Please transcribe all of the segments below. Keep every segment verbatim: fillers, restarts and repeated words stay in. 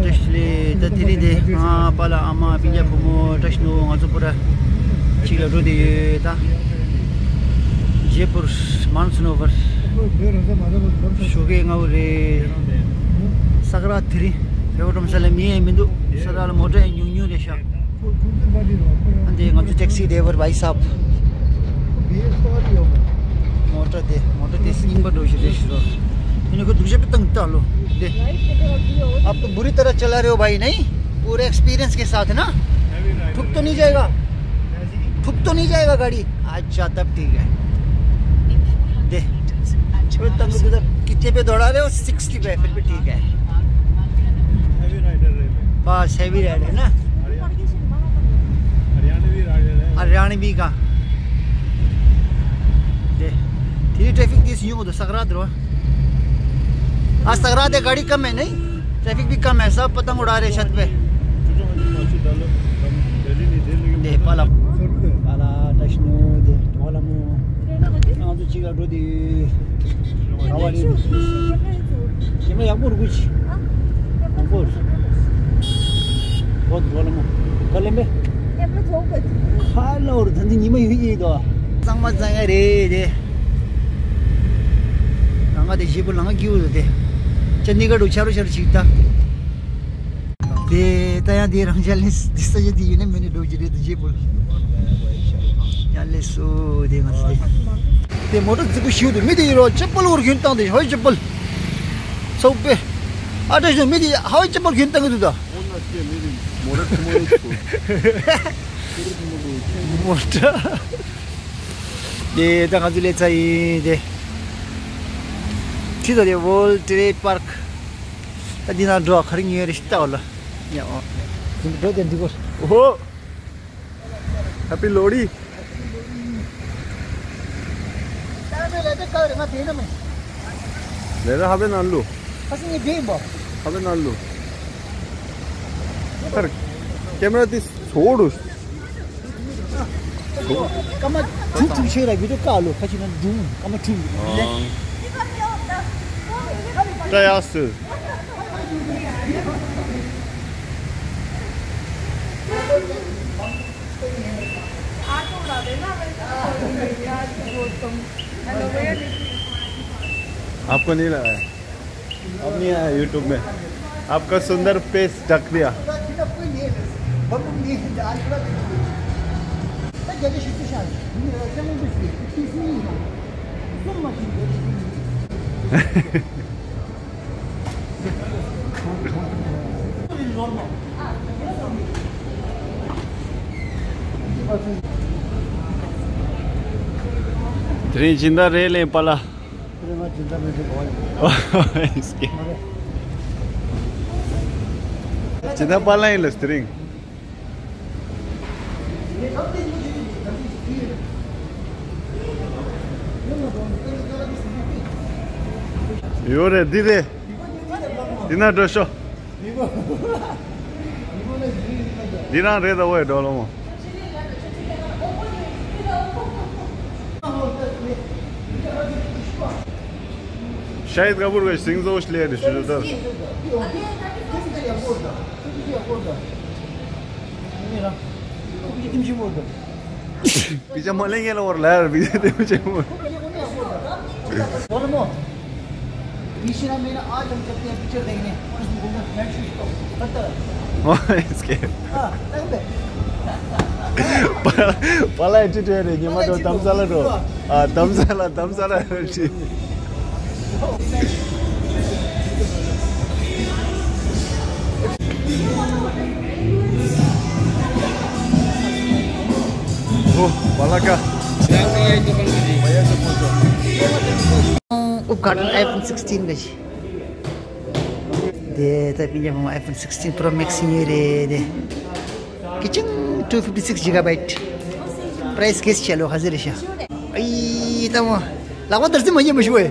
ལེ་ད་དེ་རིང་དེ་ང་པཱ་ལགས་ཨ་མ་སྤུན་ཀྱག་བུ་མོ་བཀྲ་ཤིས་ནོར་བུ་ང་ཚོ་པུ་ར་གཅིག་ལ་འགྲོ་བསྡད་ཡོད་ད། ཇེ་པུར་མཱན་སུ་ནོ་བར་ཞོགས་ཀས་སྔ་པོ་རེད། ས་ག་ར་དེ་རིང་བེ་བ་ཀྲོམ་ས་ལ་མི་ཡང་མི་འདུག་ས་ག་ར་ལ་མོ་ཊ་ཡང་ཉུང་ཉུང་རེད་ཤག་ཨ་འདི་ང་ཚོ་ཊེག་སི་ཌ་རའི་ཝར་བྷའི་སཱབ། མོ་ཊ་དེ་མོ་ཊ་དེ་རྙིང་པ་འགྲོ་བཞིན་རེད་ཤག་ཨ་ནི་ཁོ་སྡུག་ཅག་གི་བཏང་ད་ལོ། དེ་आप तो बुरी तरह चला रहे हो भाई, नहीं? पूरे एक्सपीरियंस के साथ ना। ठुक तो नहीं जाएगा? ठुक तो नहीं जाएगा गाड़ी? अच्छा, तब ठीक है। दे। अबे तंग तो, कितने पे दौड़ा रहे हो? सिक्सटी पे, फिर भी ठीक है। हैवी राइडर है मैं। बस, हैवी राइडर है ना? हरियाणवी राइडर है। हरियाणवी का। दे। ठीक, ट्रैफिक दिस यूं तो सकरा दरो। आज सकरा दे गाड़ी कम है, नहीं? ट्रैफिक भी कम है, सब पतंग उड़ा रहे छत पे। दे पाला पाला टशनो दे टोलमो। आज चिका रोदी। आवाली। केमे यापुर कुछ। यापुर। बहुत बोलमो। कलेमे। खाला और धंधी निमा हुई दो। संगमा संगे रे दे। ལང་ཀ་དེ་བཞི་པོ་ལང་ཀ་སྐྱིད་པོ་འདུག་སྟེ། ཅ་ནི་ཀ་འགྲོ་ཆ་རུ་ཆ་རུ་ཅིག་ལྟ། དེ་ལྟ་ཡང་དེ་རང་ཅ་ལེ་སི་དེ་ས་ཆ་དེ་ཡིན་ན་མིན་ནི་འགྲོ་གི་རེད་དེ་བཞི་པོ། ཡ་ལེ་སོ་དེ་ང་ཚོ་དེ། དེ་མོ་ཊ་རྫིག་པོ་ཞིག་འདུག་མི་དེ་ཡིན་རོ་ཅེ་པལ་བོར་གྱོན་བཏང་དེ་ཧོའི་ཅེ་པལ། ཚོགས་པས། ཨ་ཏྲ་ཞུ་མི་དེ་ཧོའི་ཅེ་པལ་གྱོན་བཏང་གི་འདུག་ད། མོ་ཊ། དེ་ད་ང་ཚོ་སླེབས་ཚར་ཡིན་དེ། ཁྲི་ད་དེ་World Trade Park། ད་འདི་ན་འགྲོ་ག་རེ་ཉོས་རེད་ཤི་ལྟ་བ་ལ། ཡ་ཨོ། འགྲོ་དེ་འདི་གོ། ཨོ། Happy Lohri། ལེ་ར་ཧ་བེ་ན་ལུ། ཧ་བེ་ན་ལུ། ཁར། ཀེ་མ་ར་དེ་ཚོ་རུ། སྐར་མ་དྲུག་དྲུག་ཆེ་ར་བི་ཌིའོ་ཀ་ལོ་ཁ་ཅིག་ན་འདུག་སྐར་མ་དྲུག་ལེ། ཏྲ་ཡ་སུ། आपको नहीं लगा है? अब नहीं आया यूट्यूब में। आपका सुंदर फेस ढक दिया। དེ་རིང་སྦྱིན་བདག་རེད་ལེ་པཱ་ལགས། སྦྱིན་བདག་པཱ་ལགས་ཡིན་ལ་དེ་རིང་། ཡོད་རེད་འདི་རེད། འདི་ན་འགྲོ་ཤོག་འདི་རང་རེད་ད་ཝེ་འགྲོ་ལོ་མོ། शायद कपूर का सिंह जोश ले रही शुरू तो। पीछे मलेंगे ना और लहर पीछे ते पीछे। बोलो मो। तीसरा महीना आज हम चलते हैं पिक्चर देखने। इसके। पला पला एटीट्यूड है, ये मत दम साला रो। आ दम साला दम साला। ओ, बाला का। उद्घाटन iPhone sixteen का जी। दे, तब ये हम iPhone sixteen Pro Max ये रे दे। किचन two fifty six gigabyte। Price case चलो हाजिर है। आई, तब लगभग दर्जन मजे मशहूर है।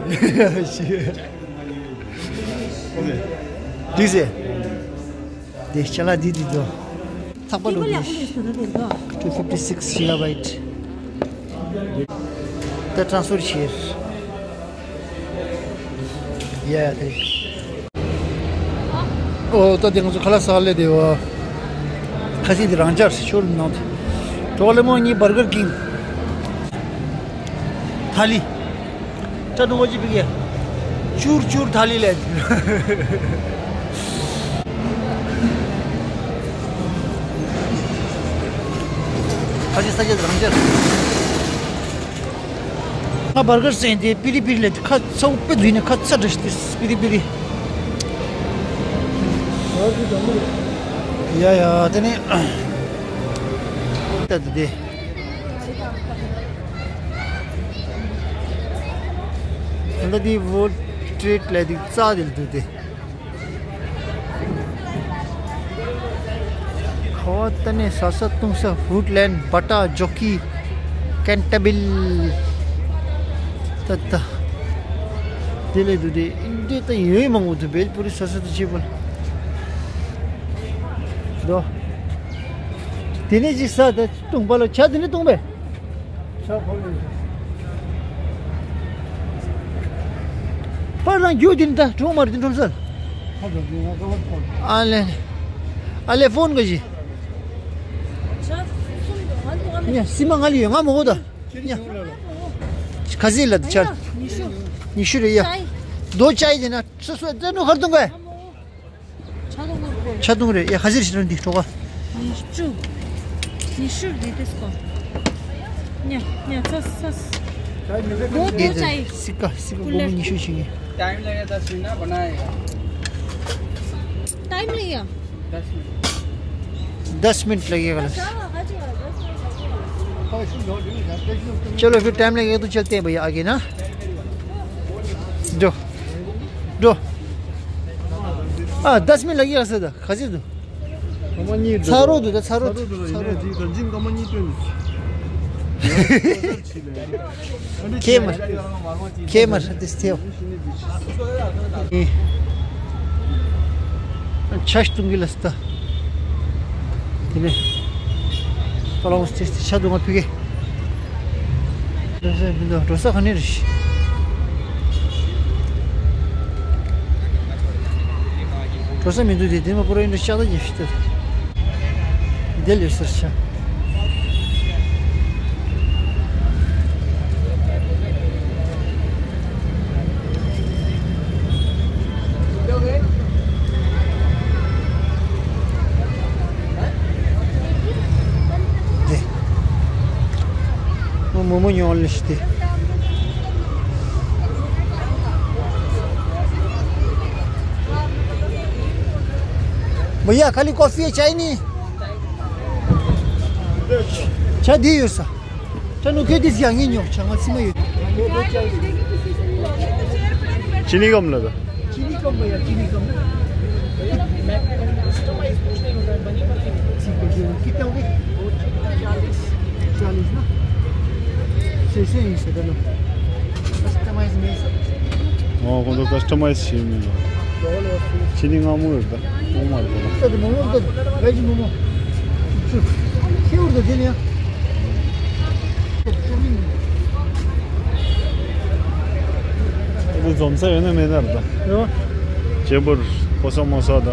ठीक से। दे, चला दी, दी दो। थप्पड़ हो गई। Two fifty six gigabyte। The transfer share। या, या, तेरी। ཨོ་ད་དེ་ང་ཚོ་ཁ་ལག་ཟ་ལེ་དེ་བ། ཁ་ཟས་དེ་རང་འཇགས་ཤོར་ནང་དུ། གྲོགས་ལེ་མོ་གཉིས་བར་གར་ཀིང་། ཐ་ལི། ཅ་ནུ་བ་ཅི་པི་ཀེ། ཅུར་ཅུར་ཐ་ལི་ལེ། ཁ་ཟས་ས་ཆ་རང་འཇགས། ང་བར་གར་ཟས་དེ་པི་རི་པི་རི་ལེ་ཁ་ཚ་བོ་དཔེ་འདུག་ནས་ཁ་ཚ་འདྲ་ཞིག་དེ་པི་རི་པི་རི། ཡ་ཡ་དེ་ནས་ད་དེ་དེ། ད་འདི་World Trade ལ་དེ་རྩ་དེ་ལ་འདུག་དེ། ཁ་བ་ད་ནས་ཟ་ས་བཏུང་ས་Woodland Bata Jockey Cantabile ད་ད། དེ་ལས་འདུག་དེ་འདི་ད་ཡོད་མང་པོ་འདུག་བེལ་པུ་རི་ཟ་ས་དེ་བྱེད་པ་ལ། དོ། དེ་ནས་ཅི་ཟ་ད་བཏུང་པ་ལ་ཆ་དེ་ནས་བཏུང་པས། པར་རང་རྒྱུ་དེ་འདྲ་གྲོགས་མ་རེད་དེ་ཁྲོམ་སར། ཨ་ལེ། ཨ་ལེ་ཕོན་ག་ཞི། ཉ་སི་མ་ང་ལ་ཡོད་ང་མོ་གོ་ད། ཉ། ཁ་ཟི་ལ་དུ་ཆར། ཉི་ཤུ་རེད་ཡ། རྡོ་ཅའི་དེ་ན་སོ་སོ་ཙེ་ནུ་ཁར་དུང་ག། ཆ་དུང་རེད་ཡ། ཁ་ཟིར་ཞིག་རང་འདི་གྲོགས་པ། ཉི་ཤུ། ཉི་ཤུ་རེད་དེ་སྐོ། ཉ་ཉ་ཚ་ཚ། རྡོ་རྡོ་ཅའི། སི་ཀ་སི་ཀ་སྒོར་མོ་ཉི་ཤུ་ཞིག་ཡིན། टाइम लगेगा दस मिनट ना बनाएगा। टाइम लगेगा। दस मिनट। दस मिनट लगेगा। चलो फिर टाइम लगेगा तो चलते हैं भैया आगे ना। जो जो। हाँ, दस मिनट लगेगा सर। खसी दो। कमानी दो। सारो दो, सारो दो। सारो दो। जी, जी, कमानी तो। केमर। केमर दिस थे। छश तुंगी लस्ता। तिने। पलाओ स्टेज छा दूंगा फिगे। འགྲོ་ས་མི་འདུག་འགྲོ་ས་ག་ནས་རེད། འགྲོ་ས་མི་འདུག་དེ་དེ་མ་པོ་ར་ཡིན་འགྲོ་ཤག་ད་ཡེ་ཤི་ད། འདི་ལས་སར་ཆ། དེ། མོ་མོ་ཉོ་ལེ་ཤི་དེ། भैया खाली कॉफी है चाय नहीं? चाय दी हो सा। चलो के दिस जाएंगे न्यू चंगा सी में। चीनी कम लगा। चीनी कम भैया, चीनी कम। ठीक है, कितना हो गए? चालीस ना? सही, सही, सही, चलो। कस्टमाइज नहीं सर। हाँ, कौन तो कस्टमाइज चाहिए मुझे। चीनी का मुंह रहता। वो मार दो। तो मोमो तो, वेज मोमो। क्यों उड़ दे दिया? འདི་འཛོམས་ས་ཡོད་ན་མེད་ན་རེད་ད། ཡོ། ཇེ་པུར་ཕོ་སོ་མོ་སོ་ད།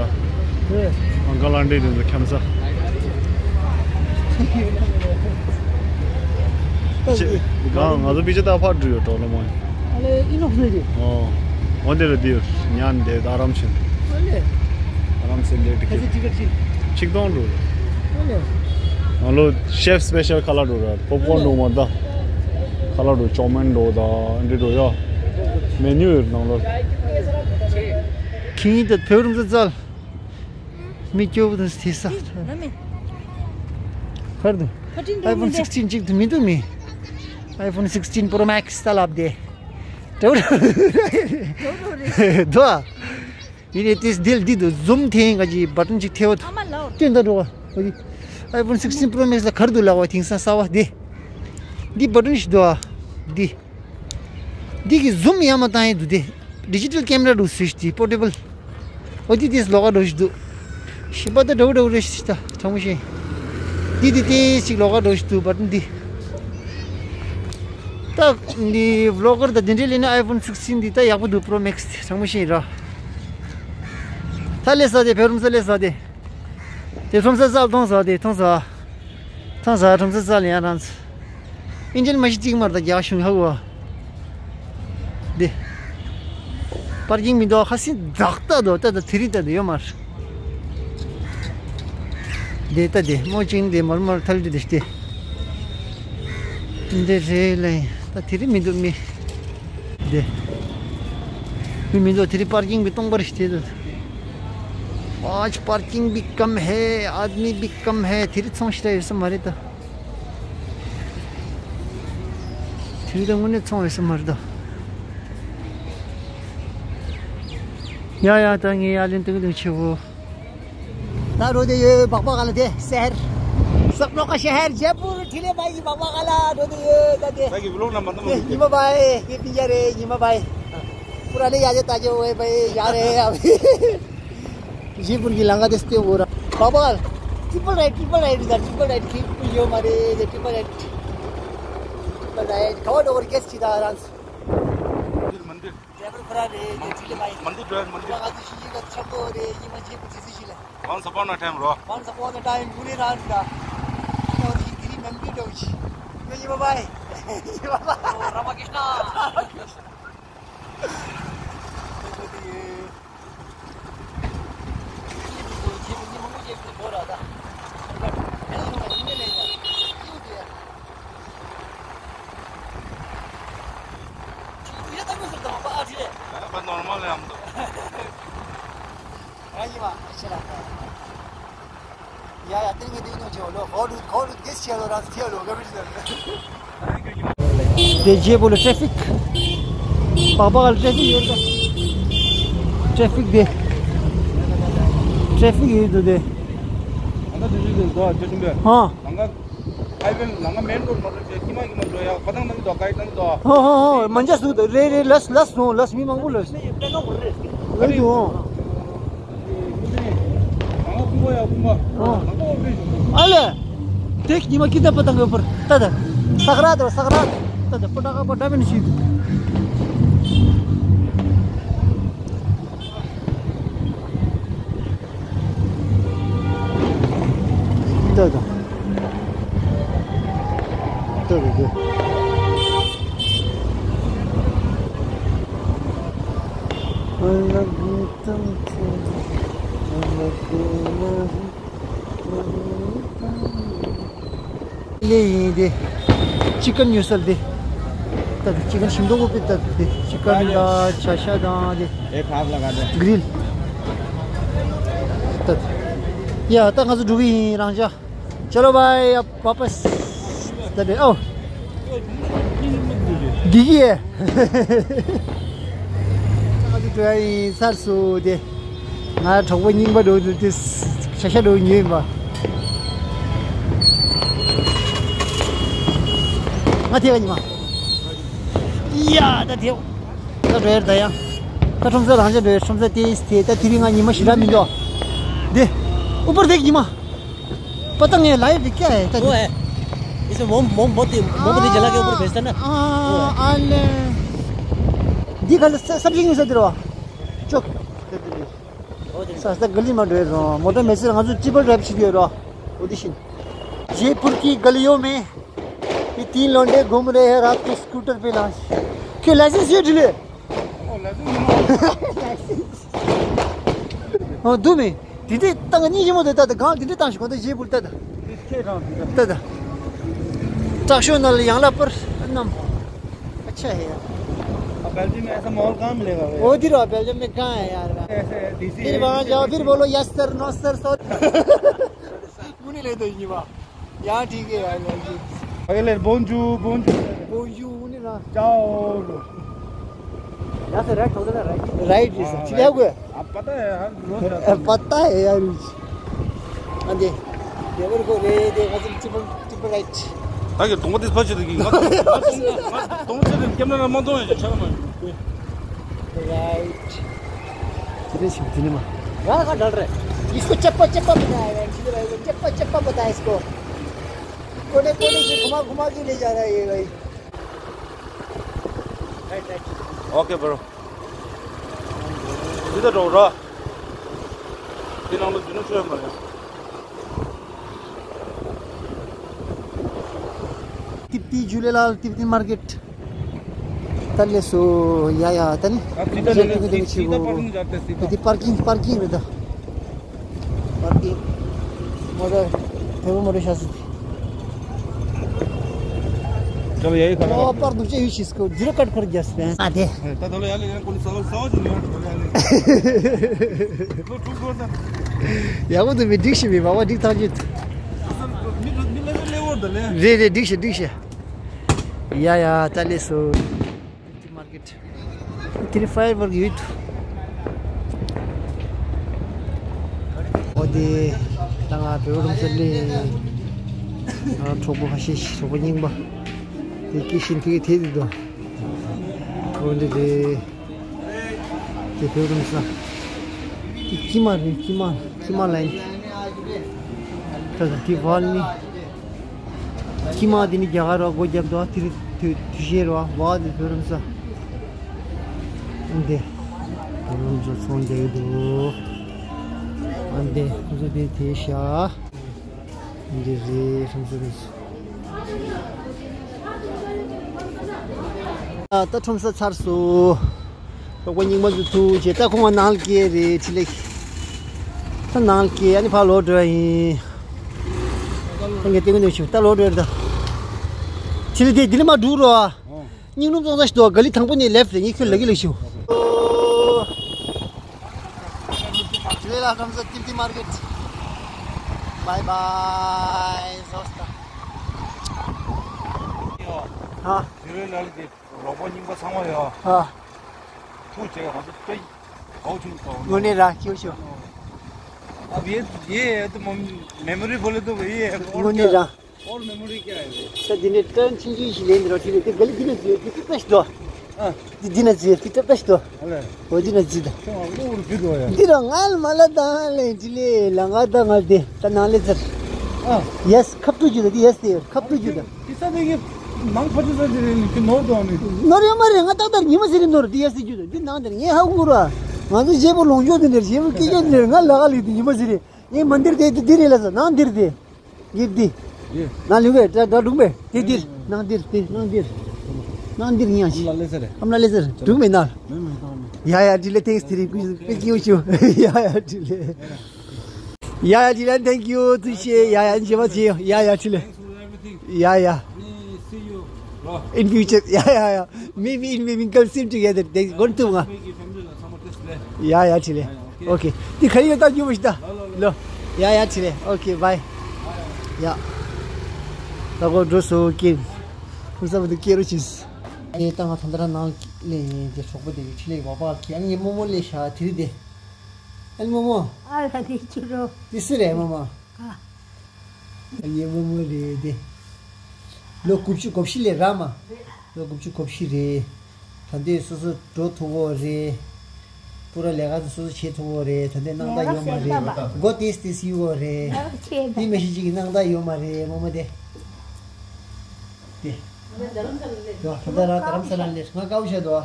ཡེ། ཨང་ཀལ་ཨན་ཊི་དེ་ཚོ་འཁྱམ་ས། ད་ཅི། གང་ང་ཚོ་པི་ཅི་ད་ཕར་འགྲོ་ཡོད་འགྲོ་ལོ་མོ། ཨ་ལེ་ཨི་ནོག་ནས་རེད། ཨོ། འོ་འདི་ལ་འདི་ཡོད་ཉན་དེ་ད་ཨ་རམ་ཤིན། ཨ་ལེ། ཨ་རམ་ཤིན་འདི་ཁ་ཅིག་ཅིག་ཅིག་ཆིག་སྟོང་འགྲོ། ཨ་ལེ། ང་ལོ་ཤེཕ་སི་པེ་ཤལ་ཁ་ལག་འགྲོ་ར། པོབ་ཀོརན་འགྲོ་མ་ད། ཁ་ལག་འགྲོ་ཅོ་མན་འགྲོ་ད་འདི་འགྲོ་ཡ། མེ་ནུ་ཡོད་ནང་ལོ། ཁྱིམ་ཡིན་ད་བོད་རུམ་ཚ་ཙལ། མི་སྐྱོ་བོ་དང་དེ་ས། ཁར་དུ། iPhone sixteen གཅིག་ཏུ་མི་འདུག་མི། iPhone sixteen Pro Max ད་ལབ་དེ། དྲོ་རེད། དོ། ཡིན་ནས་དེ་འདིལ་འདི་དུ་ཟུམ་ཐེན་ག་ཅི་བ་ཏན་ཅིག་ཐེ་བ་ཐོ། ཨ་མ་ལའོ། སྟོན་ད་འགྲོ་བ། འོ་དི། iPhone sixteen Pro Max ལ་གར་དུ་ལ་བ་དེང་སང་ས་བ་དེ། འདི་བ་ཏན་ཞིག་འདུག་ཨ། འདི། འདི་གི་ཟུམ་ཡང་མ་བཏང་ཡས་འདུག་དེ། ཌི་ཇི་ཊལ་ཀེམ་ར་འདུག་སུས་དེ་པོར་ཊེ་བལ། འོ་དི་དེ་ལོག་ག་འགྲོ་ཞིག་འདུག་ཤི་པ་ད་འདྲ་བོ་འདྲ་བོ་རེ་ཞིག་ད་དྲང་མོ་བཤད། འདི་དེ་དེ་ཞིག་ལོག་ག་འགྲོ་ཞིག་འདུག་བ་ཏན་འདི། ད་འདི་བི་ལོག་གར་ད་དེ་འདྲའི་ལས་ན་iPhone sixteen འདི་ད་ཡག་པོ་འདུག Pro Max དེ་དྲང་མོ་བཤད་ར། ད་ལས་ས་དེ་བེ་རུམ་ས་ལས་ས་དེ། དེ་ཁྲོམ་ས་ཙལ་ཐོང་ས་དེ་ཐོང་ས། ཐོང་ས་ཁྲོམ་ས་ཙལ་ཡང་རང་ཚ། ཨིན་ཇན་མ་ཤི་ཅིག་མར་ད་རྒྱག་ཤུང་ཧ་གོ། དེ། པར་ཀིང་མི་འདུག་ཁ་སིན་བདག་ལྟ་འདུག་ལྟ་ད་དེ་རིང་ལྟ་འདུག་ཡོད་མར། དེ་ལྟ་དེ་མོ་ཅིང་དེ་མར་མར་ཐལ་དེ་དེ་སྟེ། འདི་རེད་ལེ། ད་དེ་རིང་མི་འདུག་མི། དེ། མི་མི་འདུག་དེ་རིང་པར་ཀིང་གི་སྟོང་པར་ཞིག་དེ་འདུག आज पार्किंग भी कम है, आदमी भी कम है। དེ་རིང་ཚོང་ཞིག་ཡོད་ས་མ་རེད་ད། དེ་རིང་ད་དངོས་གནས་ཚོང་ཡོད་ས་མ་རེད་ད། ཡ་ཡ་ད་ངས་ཡ་ལན་ཏུང་ཏུང་ཆེ་བོ། ད་འགྲོ་དེ་ཡོད་སྦག་སྦག་ག་ལ་དེ་སེར། སབ་ལོ་ཀ་ཤ་ཧར་ཇེ་པུར་ཐི་ལེ་བྷའི་གི་སྦག་སྦག་ག་ལ་འགྲོ་དེ་ཡོད་ད་དེ། ད་གི་ཝི་ལོག་ལ་མ་ནོར་ཉི་མ་བྷའི་ཡེ་པི་ཡ་རེ་ཉི་མ་བྷའི། པུ་ར་ནེ་ཡ་ཇེ་ཏ་ཇེ་ཝེ་བྷའི་ཡ་རེ་ཡ་བྷའི། ཇེ་པུར་གི་ལང་ཀ་དེ་སྟེ་འོ་ར། སྦག་སྦག་ལ། ཊི་པལ་རའེ་ཌི་ཊི་པལ་རའེ་ཌི་ད་ཊི་པལ་རའེ་ཌི་ཁེ་པུ་ཡོད་མ་རེད་དེ་ཊི་པལ་རའེ་ཌི། ཊི་པལ་རའེ་ཌི་ཁ་བ་འགྲོ་བར་གེ་སི་ཅི་ད་རང་། མན་དིར། ཌ་རའི་ཝར་ཁོ་རང་རེད། དེ་ཅི་ལས་མ་ཡིན། མན་དིར་ཌ་རའི་ཝར་མན་དིར། ང་ཚོ་ཤི་ཤི་ལ་ཆག་པོ་རེད། ཉི་མ་རྗེས་པོ་དེ་སི་ཤི་ལ། Once upon a time, bro. Once upon a time, ཡུ་རེ་རང་རེད་ད། ཨ་ནི་འོ་དེ་དེ་རིང་མན་དིར་འདྲ་བོ་ཞིག་ཡོད། ཉི་མ་བྷའི། ཉི་མ་བྷའི། ཨོ་ར་མ་ཀི་ཤ་ན། དེ་རྗེས་པོ་ལ་ཊེ་ཕིག་སྦག་སྦག་ལ་ཊེ་ཕིག་ཡོད་ད། ཊེ་ཕིག་དེ། ཊེ་ཕིག་ཡོད་འདུག་དེ། ཨ། ཧ་ཝེ་ལ་ང་མེན་རོཌ་མ་འགྲོ་བྱས་ཀྱི་མ་ཀྱི་མ་འགྲོ་ཡ་ཁ་ཐང་ནང་དུ་ག་ཡི་ནང་དུ། ཧོ་ཧོ་ཧོ། མ་འཇའ་སུ་དུ་རེ་རེ་ལས་ལས་སོང་ལས་མི་མང་པོ་ལས། ལས་དུ་འོང་། ཨ་ལས། དེ་ཉི་མ་ཀི་ད་པ་ཏང་གི་པར་ཏ་ད། སག་ར་ད་སག་ར་ད་ད་པ་ཏ་ག་པ་ཏ་མིན་ཤི། ད་ད། ད་ད་ད། ལས་ཡིན་དེ། ཅི་ཀན་ཉོ་སལ་དེ། ད་ཅི་ཀན་ཞིམ་མདོག་པོ་དཔེ་ད་དེ་ཅི་ཀན་དང་བྱ་ཤ་དང་དེ། ཨེ་ཁ་ལ་ག་དེ། གྲིལ། ད། ཡ་ད་ང་ཚོ་འགྲོ་གི་ཡིན་རང་ཅག་ཅ་ལོ་བྷའི་ཡ་བྷ་པས། ད་དེ་ཨོ། འདི་གི་ཡེ། ང་ཚོ་འགྲོ་ཡ་ཡིན་ཚར་སོང་དེ། ང་གྲོགས་པོ་རྙིང་པ་འགྲོ་འདུག་དེ། ཤ་ཤ་འགྲོ་ཉོས་ཡིན་པ། ང་ཐེ་བ་ཉི་མ། ཡ་ད་ཐེ་བ། ད་འགྲོ་ཡར་ད་ཡང་། ད་ཁྲོམ་ས་རང་ཅག་འགྲོ་ཡར་ཁྲོམ་ས་དེ་དེ་ད་དེ་རིང་ང་ཉི་མ་ཞེ་དྲག་མི་འདུག་དེ། ཨུ་པར་དེ་ཉི་མ། पता नहीं लाइट क्या है वो है। इसे मोम मोम बहुत मोम नहीं जला के ऊपर भेजता ना। हाँ, वो है। आले। दी गल सब्जी नहीं सद रहा। चुप। वो दिन सस्ता गली में ढेर रहा। मोटा में से हाँ जो चिपल रैप सी दे रहा। वो दिशिन। जयपुर की गलियों में ये तीन लौंडे घूम रहे हैं रात को स्कूटर पे लाश। क्यों लाइसेंस ये ढीले? ཨོ་འདུག་མེད། དེ་འདྲས་བཏང་གཉིས་ཡིན་མོ་དེ་ད་ད་གང་དེ་འདྲས་བཏང་ཞིག་གོ་ད་ཞེ་པུར་ད་ད། ད་ད། དྲག་ཤོས་ནང་ལ་ཡང་ལ་པར་རྣམས། अच्छा है यार। अब बेल्जियम में ऐसा माहौल कहाँ मिलेगा भैया? वो दी रहा बेल्जियम में कहाँ है यार? ऐसे डीसी फिर वहाँ जाओ फिर बोलो yes sir no sir sorry. मुने ले दो ये वाह। यहाँ ठीक है यार, यहाँ ठीक। अगले बोंजू, बोंजू। बोंजू, उन्हें ना। जाओ। यहाँ से राइट होगा ना, राइट। राइट है सर। हाँ, ठीक है, राइट। आपको? आप पता है, हर रोज जाते हैं। पता है यार। हाँ जी। ये मेरे को रे, दे, मतलब, ट्रिपल, ट्रिपल राइट। ताकि तुम दिस बचे देखी। तुम से कैमरा ना मत दो, शर्म है। राइट। तेरे सिंह तेरे माँ। यहाँ का डर रहे। इसको चप्पा, चप्पा बताया यार, इधर आइए, चप्पा, चप्पा बताया इसको। कोने, कोने से घुमा, घुमा के ले जा रहा है ये भाई। Right, right. Okay, bro. इधर रहो, रहो। ཏིབ་ཏི་ཇུ་ལེ་ལཱལ། ཏིབ་ཏི་མར་ཀེཊ། ད་ལས་སོ་ཡ་ཡ་ད་ནི། आप सीधा ले लो, सीधा पार्किंग जाते हैं, सीधा। ཏི་པར་ཀིང་པར་ཀིང་རེད་ད། པར་ཀིང་མོ་ཊ་དེ་བོ་མོ་ཊ་ཤ་སི། चलो, यही खड़ा ཨོ་པར་འདུག་ཅེ་ཡུ་ཤིས་ཀོ་ཛི་རོ་ཀཊ་ཁོར་རྒྱས་པས་ཨ་དེ། ད་ད་ལོ་ཡ་ལེ་ཡང་ཀུན་སལ་སལ་ཇི་ནི་ཡང་ད་ལོ་ཡ་ལེ། ལོ་ཀྲུག་ཀྲོར་ད། ཡག་པོ་འདུག་མི་འགྲིག་ཤི་མི་བ་བ་འགྲིག་ཐག་ཆོད། མི་ལ་མི་ལ་ལེ་བོར་ད་ལེ། རེད་རེད་འགྲིག་ཤི་འགྲིག་ཤི། ཡ་ཡ་ད་ལེ་སོ། ཏི་མར་ཀེཊ། དེ་རིང་ཕ་ཡར་ཝརཀ་ཡོད། ཨོ་དེ། ད་ང་བེའུ་རུམ་སར་ལས། ང་གྲོགས་པོ་ཁ་ཤས་ཤིག་གྲོགས་པོ་རྙིང་པ། དེ་སྐྱེས་ཤིང་དེ་གི་དེ་དེ་དོ། ཨོ་འདི་དེ། དེ་བེའུ་རུམ་ས། དེ་ཀྱི་མ་རེད་ཀྱི་མ་ཀྱི་མ་ལ་ཡིན། ད་ད་དེ་ཝལ་ནི། ཀྱི་མ་དེ་ནི་རྒྱ་གར་ར་སྒོ་རྒྱབ་དོ་དེ་རི་དུ་དུ་ཤེས་རོ་བ་དེ་བེའུ་རུམ་ས། འདི། བེའུ་རུམ་ས་ཚོང་རྒྱག་གི་འདུག་འདི་ཁོ་ཚོ་དེ་དེ་ཤ། འདི་རེད་ཁྲོམ་ས་རེད། ཨ་ད་ཁྲོམ་ས་ཚར་སོང་། གྲོགས་པོ་རྙིང་མ་ཚོ་ཐུག་བྱས་ད་ཁོང་ང་ནང་ལ་སྐྱེལ་རེད་ཁྲི་ལེགས། ད་ནང་ལ་སྐྱེལ་ཨ་ནི་ཕར་ལོག་འགྲོ་ཡ་ཡིན། ད་ངས་ལྟད་མོ་ནས་ཞུ་ད་ལོག་འགྲོ་ཡ་རེད་ད། ཁྲི་ལེགས་དེ་འདི་ལ་མ་འགྲོ་རོགས། སྙིང་རླུང་གཙང་ས་ཞིག་འདུག་ག་ལི་དང་པོ་ནས་ལེབ་རེད་ངས་ཁྱོད་ལ་གི་ལ་ཞུ། ཇུ་ལེ་ལ་ཁམས་ས་ཏིབ་ཏི་མར་ཀེཊ། བའི་བའི་ཟོས་ད། ཧ། ཇུ་ལེ་ལ་གི་རོགས་པ་རྙིང་པ་ཚང་མ་ཡོད། ཧ། ཐུགས་རྗེ་ང་ཚོ་དཔེ་གའུ་ཆུང་ཐོག་དངོས་གནས་ར་ཁྱེའུ་ཆུང་། अब ये ये है तो मेमोरी बोले तो वही है। དངོས་གནས་ར། और मेमोरी क्या है? ས་འདི་ནས་ཀྲན་ཆུང་ཆུང་ཞིག་ལེན་འདི་རོ་ཁྲིད་ལེ་དེ་ག་ལི་འདི་ནས་འཛུལ་དེ་ཏིག་ཏག་ཞིག་འདུག་ཨ། འདི་འདི་ནས་འཛུལ་དེ་ཏིག་ཏག་ཞིག་འདུག་ཨ་ལེ། འོ་འདི་ནས་འཛུལ་ད། ཁྱོད་ཨ་ལོ་འུར་འཛུལ་འདུག་ཡ། འདི་རོ་ངལ་མ་ལ་དང་ལེན་ཁྲིད་ལེ་ལ་ང་དང་ང་དེ་ད་ནང་ལེ་ཚར། ཨ། ཡེས་ཁབ་ཏུ་འཇུ་ད་འདི་ཡེས་དེ་ཁབ་ཏུ་འཇུ་ད། དེ་ས་དེ་གི་ནང་ཕ་ཆུ་ས་དེ་རེད་ནི་དེ་ནོར་དུ་ཨ་ནི། ནོར་ཡོད་མ་རེད་ང་ཏག་ཏག་ཉི་མ་ཟེར་རེད་ནོར་འདི་ཡེས་དེ་འཇུ་ད་འདི་ནང་དེར་ངས་ཧ་གོ་ར། ང་ཚོ་བཞེས་པོ་ལོངས་སྤྱོད་དེ་འདིར་བཞེས་པོ་སྐད་ཆ་འདིར་ང་ལ་ག་ལི་དེ་ཉི་མ་ཟེར་རེད། ངས་མ་འདིར་དེ་འདི་རེད་ལ་ས་ནང་འདིར་དེ། འདིར་འདི། ཡེ། ནང་ལུག་པས་དྲ་དྲ་འདུག་པས་དེ་འདིར་ནང་འདིར་དེ་ནང་འདིར། ནང་འདིར་ཉག་ཤི། ཨམ་ལ་ལེ་ཟེར། ཨམ་ལ་ལེ་ཟེར་འདུག་མེད་ན། མེད་མེད་དང་མེད། ཡ་ཡ་དྲི་ལེ་ཐེངས་དེ་རིགས་ཀུན་པེ་ཀིའུ་ཆུ། ཡ་ཡ་དྲི་ལེ། ཡ་ཡ་དྲི་ལེ་ཐེང་ཀིའུ་ཐུགས་རྗེ་ཡ་ཡ་འཇེ་མ་ཇེ་ཡ་ཡ་དྲི་ལེ། ཡ་ཡ། In future ཡ་ཡ་ཡ། Maybe in maybe come soon together they going to ང་། ཡ་ཡ་དྲི་ལེ། Okay དེ་ག་ཡི་ཡོད་ད་རྒྱུ་མ་ཤི་ད། ལོ། ཡ་ཡ་དྲི་ལེ། Okay bye ཡ། ད་གོ་འགྲོ་སོ་ཀིན། ཁོ་ས་བ་དུ་ཀེ་རུ་ཆིས། ཨེ་ད་ང་ད་ད་ར་ནང་ལེ་དེ་གྲོགས་པོ་དེ་ཁྲི་ལེ་བ་པ་ཁྱེད་ཨ་ངའི་རྨོ་མོ་ལེ་ཤ་དེ་རི་དེ། ཨ་ནི་རྨོ་མོ། ཨ་ལ་དེ་ཁྱི་རོ། དེ་སུ་རེད་རྨོ་མོ། ཨ། ངའི་རྨོ་མོ་རེད་དེ། ལོ་དགུ་བཅུ་གོ་བཞི་ལས་རག་མ། ལོ་དགུ་བཅུ་གོ་བཞི་རེད། ད་ལྟའི་སོ་སོ་འགྲོ་ཐུབ་ཀྱི་རེད། པུ་ར་ལས་ཀ་སོ་སོ་བྱེད་ཐུབ་ཀྱི་རེད། ད་ལྟའི་སྣང་དག་ཡོད་མ་རེད། སྒོ་ཏིས་ཏིས་ཡོད་ཀྱི་རེད། དེ་མི་ཤི་ཅིག་གི་སྣང་དག་ཡོད་མ་རེད་རྨོ་མོ་དེ། དེ། ད་ལྟ་ར་དྷ་རམ་ས་ལ་ལས་ང་དཀའ་བོ་བྱས་འདུག་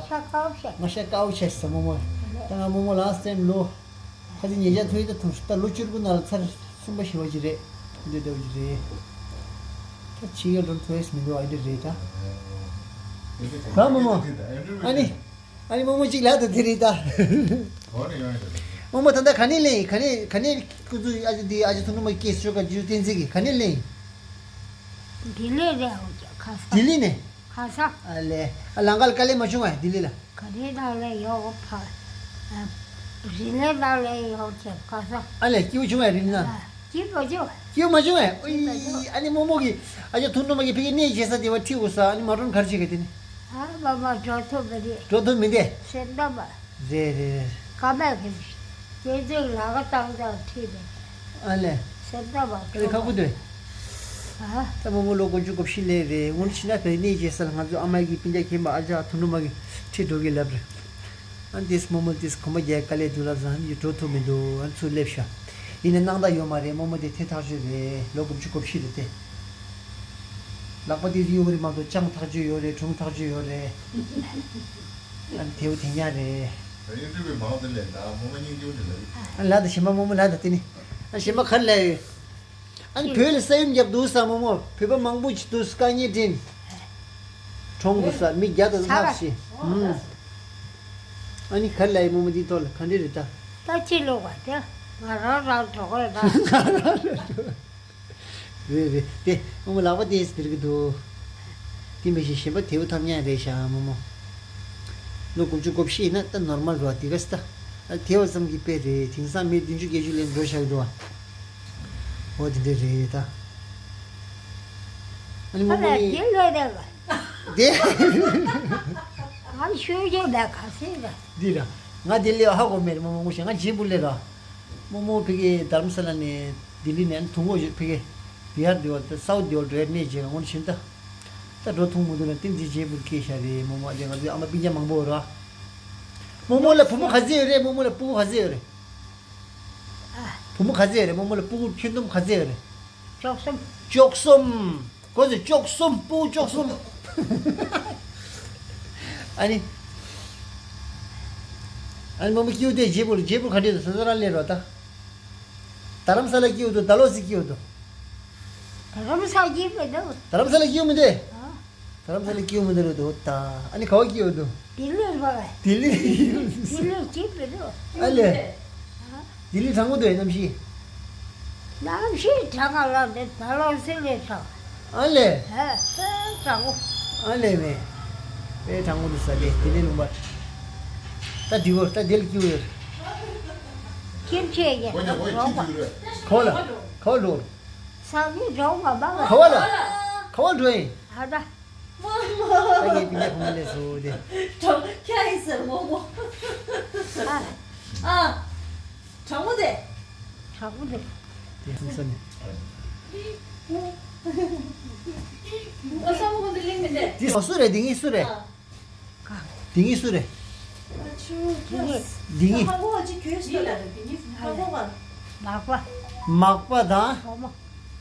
ང་ཤ་དཀའ་བོ་བྱས་སོང་རྨོ་མོ། ད་ང་རྨོ་མོ་last time ལོ། ཁ་ཅིག་ཉེ་ཆར་ཐོན་ཡོད་ད་ཐུང་ད་ལོ་བཅུ་དགུ་ནང་ལ་ཚར་གསུམ་པ་བཞི་པ་ཅིག་རེད། འདི་ལྟ་བུ་ཅིག་རེད། ད་ཕྱི་རྒྱལ་འགྲོ་ཐུབ་ཡས་མི་འདུག་ཨ་འདི་རེད་ད། ར་རྨོ་མོ། ཨ་ནི། ཨ་ནི་རྨོ་མོ་ཅིག་ལ་ད་འདི་རེད་ད། རྨོ་མོ་ད་ད་ག་ནས་ལེན་ག་ནས་ག་ནས་ཁོ་ཚོ་ཨ་ཅེ་འདི་ཨ་ཅེ་ཐུང་ནུ་མ་སྐྱེས་ཤོག་ག་ཇུ་བསྟན་འཛིན་གི་ག་ནས་ལེན། ལྡི་ལི་རེད་ཨོ་ཅག་ཁ་སང་། ལྡི་ལི་ནས། ཁ་སང་། ཨ་ལས། ཨ་ལང་ཀ་ལ་དཀའ་ལས་མ་བྱུང་ཨ་ལྡི་ལི་ལ། ག་རེ་དང་ལས་ཡོག་ཕ། ཨ། རི་ལི་དང་ལས་ཡོག་ཅེ་ཁ་སང་། ཨ་ལས་སྐྱིད་པོ་བྱུང་ཨ་རི་ལི་ན། ཨ། སྐྱིད་པོ་བྱུང་། སྐྱིད་པོ་མ་བྱུང་ཨ། ཨོ་ཡི་ཨ་ནི་རྨོ་མོ་གི་ཨ་ཅག་ཐུང་ཐུང་མ་གི་ཕ་གི་གནས་བྱེད་ས་དེ་བ་ཁྲིད་དགོས་ས་ཨ་ནི་མ་གྲོན་གར་བྱེད་ག་དེ་ནི། ཨ་མ་མ་འགྲོ་ཐུབ་མི་རེད། འགྲོ་ཐུབ་མི་འདས། སེམས་ནང་མ། རེད་རེད་རེད། ཀ་མད་གི་སྐྱེ་ཚིག་ལ་ག་བཏང་ཙང་ཁྲིད་རེད། ཨ་ལས། སེམས་ནང་མ་ཨ་ལས་ཁག་པོ་འདུག་ཨ། ད་རྨོ་མོ་ལོ་དགུ་བཅུ་གོ་བཞི་ལས་རེད་སྔོན་ཕྱི་ན་བས་གནས་བྱེད་ས་ལ་ང་ཚོ་ཨ་མ་གི་སྤུན་ཀྱག་མཁན་པ་ཨ་ཅག་ཐུང་ཐུང་མ་གི་ཁྲིད་འགྲོ་གི་ལབ་རེད། ཨ་འདིས་རྨོ་མོ་འདིས་གོམ་པ་རྒྱག་དཀའ་ལས་འདུག་ལབ་ཙང་ཡི་འགྲོ་ཐུབ་མི་འདུག་ཨ་ཚུར་སླེབས་ཤག་ཡིན་ན་སྣང་དག་ཡོད་མ་རེད་རྨོ་མོ་དེ་ཐེ་ཐག་ཆོད་རེད་ལོ་དགུ་བཅུ་གོ་བཞི་རེད་དེ། ལག་པ་དེ་གཡོ་གི་རེད་མ་གཏོགས་བཅང་ཐག་ཆོད་ཡོད་རེད་གྲུང་ཐག་ཆོད་ཡོད་རེད། ཨ་ནི་དེའུ་དེ་ཉག་རེད། ཡུ་ཊུབ་པའི་མང་དུ་ལས་ད་མོ་མ་སྙིང་རྗེ་མོ་དེ་ལ་ཡོད། ཨ་ལ་ད་ཞིམ་པ་མོ་མོ་ལ་ད་དེ་ནི། ཨ་ཞིམ་པ་ག་རེ་ལ་ཡོད། ཨ་ནི་བོད་ལ་ས་ཡོམ་བརྒྱབ་འདུག་ས་མོ་མོ་བོད་པ་མང་པོ་ཅིག་འདུག་དཀའ་ངལ་འཕྲད། གྲོངས་འདུག་ས་མི་བརྒྱ་དང་ལྷག་ཞིག་ཨུམ། ཨ་ནི་ག་རེ་ལ་ཡོད་མོ་མོ་འདིའི་ཐོག་ལ་ག་འདྲ་རེད་ད། ད་ཅི་ལོག་པ་དེ་ང་རང་རང་གྲོགས་པོ་ད། རེད་རེད་དེ་རྨོ་མོ་ལག་པ་དེ་སྦིར་གི་འདུག་དེ་མི་ཤེས་གཞན་པ་དེའུ་ཐབས་ཉག་རེད་ཤག་རྨོ་མོ། ལོ་དགུ་བཅུ་གོ་བཞི་ཡིན་ན་ད་ནོར་མལ་རེད་བ་དེ་ག་སི་ད། ཨ་དེ་བ་ཙམ་གྱི་དཔེ་རེད། དེང་སང་མི་བདུན་ཅུ་བརྒྱད་ཅུ་ལས་འགྲོ་ཤག་འདུག་བ། འོ་དེ་འདྲ་རེད་ད། ཨ་ནི་རྨོ་མོ་ཨ་ལས་ནི། དེ་ལས་རེད་བ། དེ། ང་ཤོད་ཀྱི་མེད་ག་སེ་རེད། འདི་ར། ང་འདི་ལས་ཧ་གོ་མེད་རྨོ་མོ་ངུ་ཤེས་ང་ཇེ་པུར་ལས་ར། རྨོ་མོ་ཕ་གི་དྷ་རམ་ས་ལ་ནས་ལྡི་ལི་ནས་ཐུང་གོ་ཕ་གི་བི་ཧར་དེ་བ་དེ་སའུ་ཐ་དེ་བ་འགྲོ་ཡ་གནས་བྱས་ང་ངོ་ཤེས་ད། ད་འགྲོ་ཐུང་མི་འདུག་ན་ཏིན་ཙི་ཇེ་པུར་སྐྱེས་ཤག་རེད་རྨོ་མོ། ཨ་དེ་ང་ཚོའི་ཨ་མ་སྤུན་ཀྱག་མང་པོ་ར། རྨོ་མོ་ལ་བུ་མོ་ག་ཚོད་ཡོད་རེད། རྨོ་མོ་ལ་སྤུ་གུ་ག་ཚོད་ཡོད་རེད། བུ་མོ་ག་ཚོད་ཡོད་རེད། རྨོ་མོ་ལ་སྤུ་གུ་ཁྱོན་བསྡོམས་ག་ཚོད་ཡོད་རེད། བཅུ་གསུམ། བཅུ་གསུམ། གོ་ཚོད་བཅུ་གསུམ་སྤུ་གུ་བཅུ་གསུམ། ཨ་ནི། ཨ་ནི་རྨོ་མོ་སྐྱིད་པོ་དེ་ཇེ་པུར་ཇེ་པུར་ག་འདྲས་འདུག་ས་ས་ར་ལས་རོ་ད། དྷ་རམ་ས་ལ་སྐྱིད་པོ་འདུག་ཌལ་ཧོ་སི་སྐྱིད་པོ་འདུག་དྷ་རམ་ས་སྐྱིད་པོ་འདུག་དྷ་རམ་ས་ལ་སྐྱིད་པོ་མི་འདུག་ཨ། དྷ་རམ་ས་ལ་སྐྱིད་པོ་མི་འདུག་རེད་འདུག་ད། ཨ་ནི་ག་བ་སྐྱིད་པོ་འདུག་ལྡི་ལི་ལ་བ། ལྡི་ལི་ལྡི་ལི་སྐྱིད་པོ་འདུག་ཨ་ལས། ལྡི་ལི་གྲང་མོ་འདུག་གནམ་གཤིས། གནམ་གཤིས་གྲང་ང་ལ་འདི་ཌལ་ཧོ་སི་ལས་གྲང་། ཨ་ལས། ཧ་ཧ་གྲང་མོ། ཨ་ལས་མེ། དཔེ་གྲང་མོ་འདུག་ས་དེ་ལྡི་ལི་ལུང་པ། ད་འདི་བོ་ད་དེ་ལ་སྐྱིད་པོ་ཡོད། ཁྱིམ་ཆས་ཀྱི་རོགས་པ། ག་བ་ལ་ག་བ་འགྲོ། ས་གི་འགྲོ་མ་པ་ག་བ་ལ་ག་བ་འགྲོ་ཡིན། ཨ་ད། ད་ངའི་སྤུན་ཀྱག་བུ་མོ་ལས་སུ་དེ། གྲོགས་ཁྱེད་ཡིན་ཟེར་རྨོ་མོ། ཨ། ཨ། གྲོགས་མོ་དེ། གྲོགས་མོ་དེ། དེ་ཧང་སང་ནས། ཨ་ས་མོ་གོ་འདི་ལེན་མི་འདྲ། དེ་སུ་རེད། དེ་ངའི་སུ་རེད། ཨ། དེ་ངའི་སུ་རེད། ཨ་ཆུ་ཁྱེད་ཡིན། དེ་ངའི། ཧ་གོ་བ་ཅི་གྱོད་ཤི་ལ་རེད། དེ་ངའི་ཧ་གོ་བ། མག་པ། མག་པ་དང་། བུ་མོ།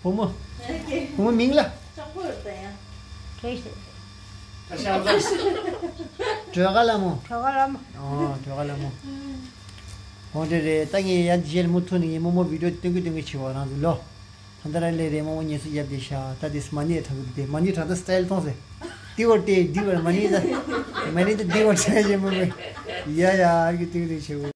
བུ་མོ། ཨ་ཀེ། བུ་མོ་མིང་ལ། གྲོགས་པོ་རེད་ད་ཡ། གྲོས་ཤིག་སྒྲོལ་དཀར་ལྷ་མོ། སྒྲོལ་དཀར་ལྷ་མོ། ཨོ་སྒྲོལ་དཀར་ལྷ་མོ། འོ་འདྲ་རེད། ད་ངས་ཡར་རྗེས་ལ་མུ་མཐུད་ནས་ངས་རྨོ་མོ་བི་ཌིའོ་སྟོན་གི་སྟོན་གི་བྱེད་པ་རང་ཚོ་ལོ། ད་ལྟ་ར་ལས་རེད། རྨོ་མོ་ངལ་གསོ་རྒྱབ་བསྡད་ཤག་ད་དེ་མ་ཎི་གྲངས་ཀྱི་དེ་མ་ཎི་གྲངས་ད་སི་ཊལ་མཐོང་ཟེར། དེ་བར་དེ་འདི་བར་མ་ཎི་ད། མ་ཎི་ད་འདི་བར་བྱས་བྱས་མོ་མོ། ཡ་ཡ་ཨར་གི་ཏིག་ཏིག་བྱེད་དགོས།